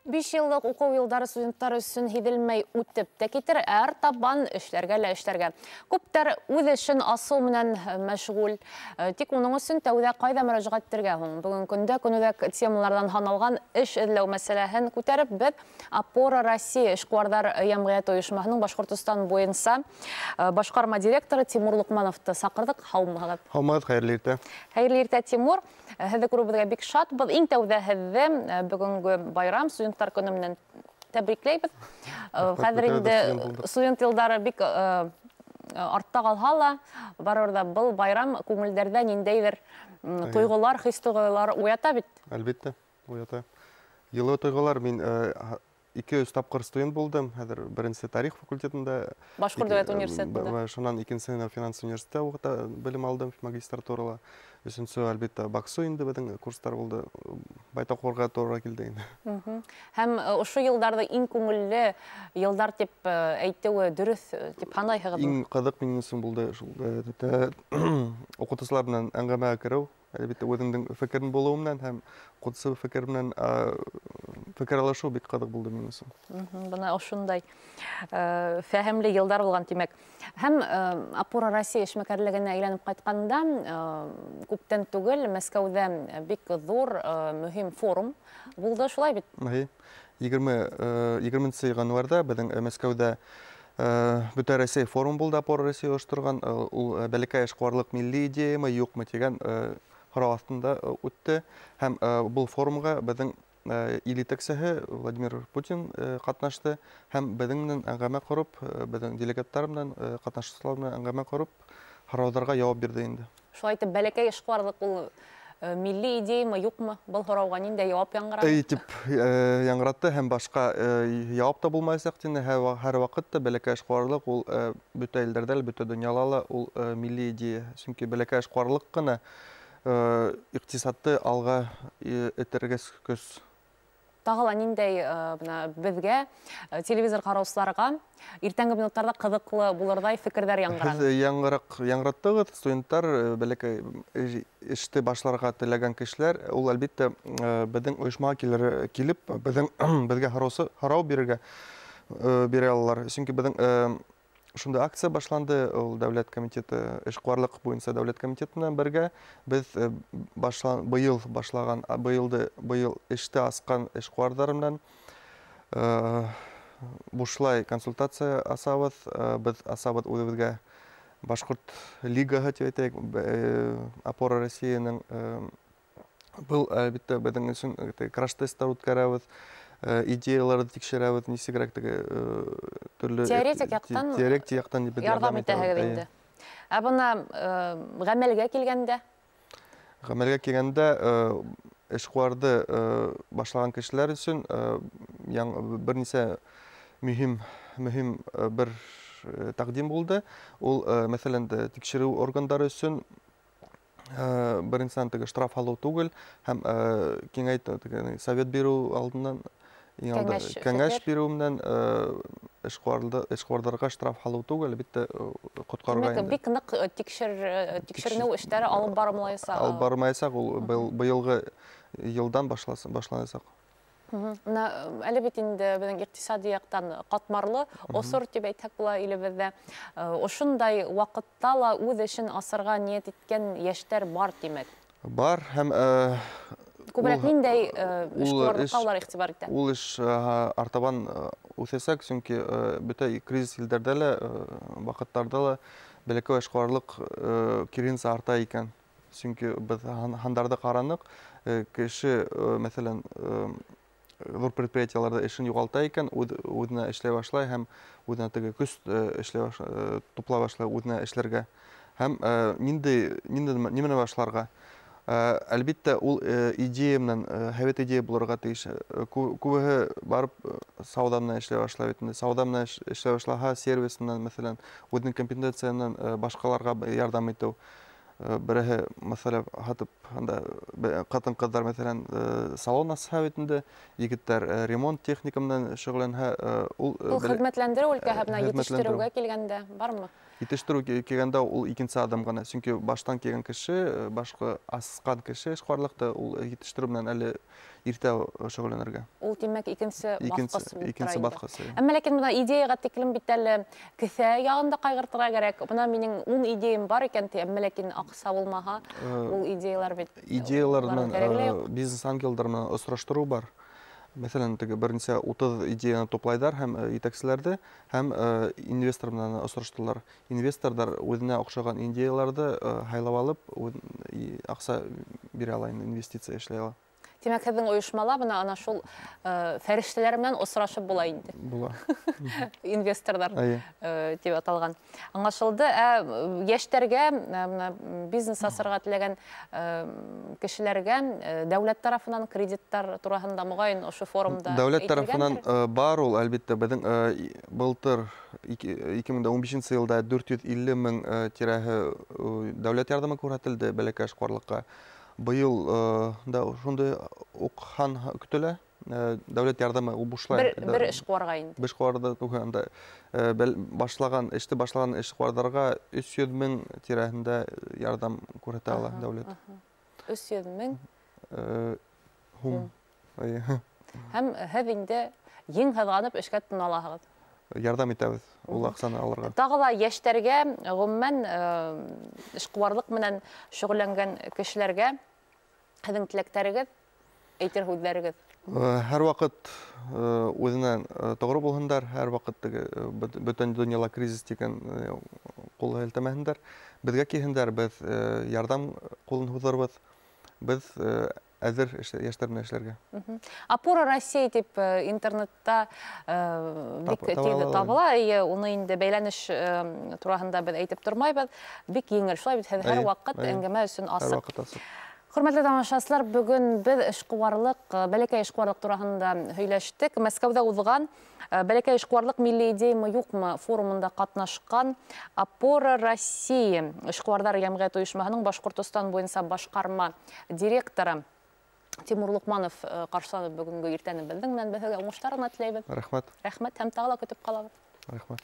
5 йыллыҡ уҡыу йылдары студенттар өсөн һиҙелмәй үтеп тә китер, артабан эшләргә лә эшләргә. Күптәр үҙ эшен асыу менән мәшғүл. Тик уның өсөн тәүҙә ҡайҙа мөрәжәғәт итергә һуң? Бөгөнгө көндә көнүҙәк темаларҙан һаналған эш эҙләү мәсьәләһен күтәреп, беҙ Опора России эшҡыуарҙар йәмғиәте ойошмаһының Башҡортостан буйынса башҡарма директоры Тимур Лоҡмановты саҡырҙыҡ. Һаумыһығыҙ. Һаумыһығыҙ, хәйерле иртә. Хәйерле иртә, Тимур. Һеҙҙе күреүебеҙгә бик шатбыҙ. Иң тәүҙә һеҙҙе бөгөнгө байрам, студенттар көнө менән тәбрикләйбеҙ. Хәҙер инде студент йылдары бик артта ҡалһа ла, барыбер ҙә был байрам күңелдәрҙә ниндәйҙер тойғолар, хис-тойғолар уята бит. Әлбиттә, уята. Йылы тойғолар. Мин 2-3 тапҡыр студент булдым. Хәҙер беренсе тарих факультетында, Башҡорт дәүләт университетында. Шунан икенсеһенә финанс университетта уҡыта белем алдым, магистратурала. Өсөнсө, әлбиттә, Баксу инде беҙҙең курстар булды. Байтаҡ уҡырға тура килде инде. Һәм ошо йылдарҙы иң күңелле йылдар тип әйтеүе дөрөҫ тип һанайһығыҙмы? Иң ҡыҙыҡ минең өсөн булды шул уҡытыусылар менән әңгәмәгә кереү. Әлбиттә, үҙеңдең фекерең булыуы менән һәм уҡытыусы фекере менән фекер алышыу бик ҡыҙыҡ булды минең өсөн. Бына ошондай фәһемле йылдар булған, тимәк. Һәм Опора России эшмәкәрлегенә әйләнеп ҡайтҡанда, күптән түгел Мәскәүҙә бик ҙур, мөһим форум булды, шулай бит? Эйе. 20 ғинуарҙа беҙҙең Мәскәүҙә Бөтә Рәсәй форум булды, Опора России ойошторған. Ул бәләкәй эшҡыуарлыҡ милли идеямы, юҡмы тигән һорау аҫтында үтте. Һәм был форумға беҙҙең ил етәксеһе Владимир Путин ҡатнашты һәм беҙҙең менән әңгәмә ҡороп, беҙҙең делегаттар менән, ҡатнашыусылар менән әңгәмә ҡороп, һорауҙарға яуап бирҙе инде. Шулай итеп, бәләкәй эшҡыуарлыҡ ул милли идеямы, юҡмы? Был һорауға ниндәй яуап яңғыраны? Эй, тип яңғыратты һәм башҡа яуап та булмаясаҡ тине. Һәр ваҡытта бәләкәй эшҡыуарлыҡ ул бөтә илдәрҙә лә, бөтә донъяла ла ул милли идея. Сөнки бәләкәй эшҡыуарлыҡ ҡына иҡтисадты алға этәргес көс. Тағы ла ниндәй бына беҙгә, телевизор ҡараусыларға иртәнге минуттарҙа ҡыҙыҡлы булырҙай фекерҙәр яңғыраны? Һеҙ яңғыраттығыҙ, студенттар, бәләкәй эште башларға теләгән кешеләр, ул әлбиттә, беҙҙең ойошмаға килеп, беҙгә һорау бирә алалар. Сөнки беҙҙең шундай акция башланды, ул дәүләт комитеты, эшҡыуарлыҡ буйынса дәүләт комитеты менән бергә беҙ быйыл башлаған, быйылды, быйыл эште асҡан эшҡыуарҙар менән бушлай консультация асабыҙ. Беҙ асабыҙ үҙебеҙгә Башҡорт лигаһы тип әйтәйек, Опора Россияның, был, әлбиттә, беҙҙең өсөн краш-тесттар үткәрәбеҙ, идеяларҙы тикшерәбеҙ, нисегерәк теге төрлө Теоретик яҡтан теоретик яҡтан беҙ ярҙам ярҙам итәһегеҙ итәбеҙ, инде. эйе. Ә бына ғәмәлгә килгәндә? Ғәмәлгә килгәндә, эшҡыуарҙы башлаған кешеләр өсөн бер нисә мөһим бер тәҡдим булды. Ул, мәҫәлән, тикшереү органдары өсөн беренсенән теге штраф һалыу түгел һәм киңәйтеү, теге совет биреү алдынан, иң алда Кәңәш кәңәш фекер. биреү менән эшҡыуарҙарға штраф һалыу түгел, әлбиттә, ҡотҡарырға Тимәк, инде. бик ныҡ тикшеренеү эштәре алып бармаясаҡ. Алып бармаясаҡ, ул быйылғы йылдан башланасаҡ. Бына әле бит инде беҙҙең иҡтисади яҡтан ҡатмарлы осор тип әйтһәк була илебеҙҙә. Ошондай ваҡытта ла үҙ эшен асырға ниәт иткән йәштәр бар, тимәк. Бар һәм Күберәк ниндәй эшҡыуарлыҡҡа улар иғтибар итә? Ул эш артабан үҫәсәк, сөнки бөтә кризис илдәрҙә лә, ваҡыттарҙа ла бәләкәй эшҡыуарлыҡ киренсә арта икән. Сөнки беҙ һандарҙы ҡараныҡ, кеше, мәҫәлән, ҙур предприятиеларҙа эшен юғалта икән, үҙенә эшләй башлай һәм үҙенә теге көс эшләй туплай башлай үҙенә эшләргә. Һәм нимәне башларға? Әлбиттә, ул идея менән, һәйбәт идея булырға тейеш. Күбеһе барып сауҙа менән эшләй башлай бит инде. Сауҙа менән эшләй башлаһа, сервис менән, мәҫәлән, үҙенең компетенция менән башҡаларға ярҙам итеү. Береһе, мәҫәлән, һатып, анда, ҡатын-ҡыҙҙар, мәҫәлән, салон асһа бит инде, егеттәр ремонт техника менән шөғөлләнһә, ул, Ул хеҙмәтләндереү өлкәһе менән хеҙмәтләндереү. етештереүгә килгәндә бармы? Етештереү килгәндә ул икенсе аҙым ғына, сөнки баштан килгән кеше, башҡа асҡан кеше эшҡыуарлыҡты ул етештереү менән әле иртә шөғөлләнергә. Ул тимәк икенсе баҫҡыс. Икенсе баҫҡыс. Әммә ләкин бына идеяға тиклем бит әле кеҫә яғын да ҡайғыртырға кәрәк. Бына минең 10 идеям бар икән, әммә ләкин аҡса булмаһа, ул идеялар бит. Идеялар менән бизнес ангелдар менән осраштырыу бар. Мәҫәлән, теге бернисә 30 идеяны туплайҙар һәм етәкселәрҙе һәм инвестор менән осраштыралар. Инвесторҙар үҙенә оҡшаған идеяларҙы һайлап алып, аҡса бирә ала, инвестиция эшләй ала. Тимәк, һеҙҙең ойошмала бына ана шул фәрештәләр менән осрашып була инде. Була. Инвесторҙар тип аталған. Аңлашылды. Ә йәштәргә, бына бизнес асырға теләгән кешеләргә дәүләт тарафынан кредиттар тураһында моғайын ошо форумда дәүләт тарафынан бар ул, әлбиттә. Беҙҙең былтыр 2015 йылда 450 мең тирәһе дәүләт ярҙамы күрһәтелде бәләкәй эшҡыуарлыҡҡа. Быйыл да шундай уҡ һан көтөлә. Дәүләт ярҙамы ул бушлай. Бер эшҡыуарға инде. Бер эшҡыуарҙа түгел, анда башлаған, эште башлаған эшҡыуарҙарға 300 мең тирәһендә ярҙам күрһәтә ала дәүләт. 300 мең һум. Һәм һеҙ инде ең һыҙғанып эшкә тотона алаһығыҙ. Ярҙам итәбеҙ ул аҡсаны алырға. Тағы ла йәштәргә, ғөмүмән, эшҡыуарлыҡ менән шөғөлләнгән кешеләргә һеҙҙең теләктәрегеҙ, әйтер һүҙҙәрегеҙ? Һәр ваҡыт үҙенән тоғро булһындар, һәр ваҡыт теге бөтөн донъяла кризис тигән ҡул һелтәмәһендәр. Беҙгә килһендәр, беҙ ярҙам ҡулын һуҙырбыҙ. Беҙ әҙер йәштәр менән эшләргә. Опора России тип интернетта бик тиҙ табыла. Уны инде бәйләнеш тураһында беҙ әйтеп тормайбыҙ. Бик еңел, шулай бит, һеҙ һәр ваҡыт әңгәмә өсөн асыҡ. Һәр ваҡыт асыҡ. Хөрмәтле тамашасылар, бөгөн беҙ эшҡыуарлыҡ, бәләкәй эшҡыуарлыҡ тураһында һөйләштек. Мәскәүҙә уҙған бәләкәй эшҡыуарлыҡ милли идеямы юҡмы форумында ҡатнашҡан Опора России эшҡыуарҙар йәмғиәте ойошмаһының Башҡортостан буйынса башҡарма директоры Тимур Лоҡманов ҡаршыланы бөгөнгө иртәне беҙҙең менән. Беҙ һеҙгә уңыштар ғына теләйбеҙ. Рәхмәт. Рәхмәт һәм тағы ла көтөп ҡалабыҙ. Рәхмәт.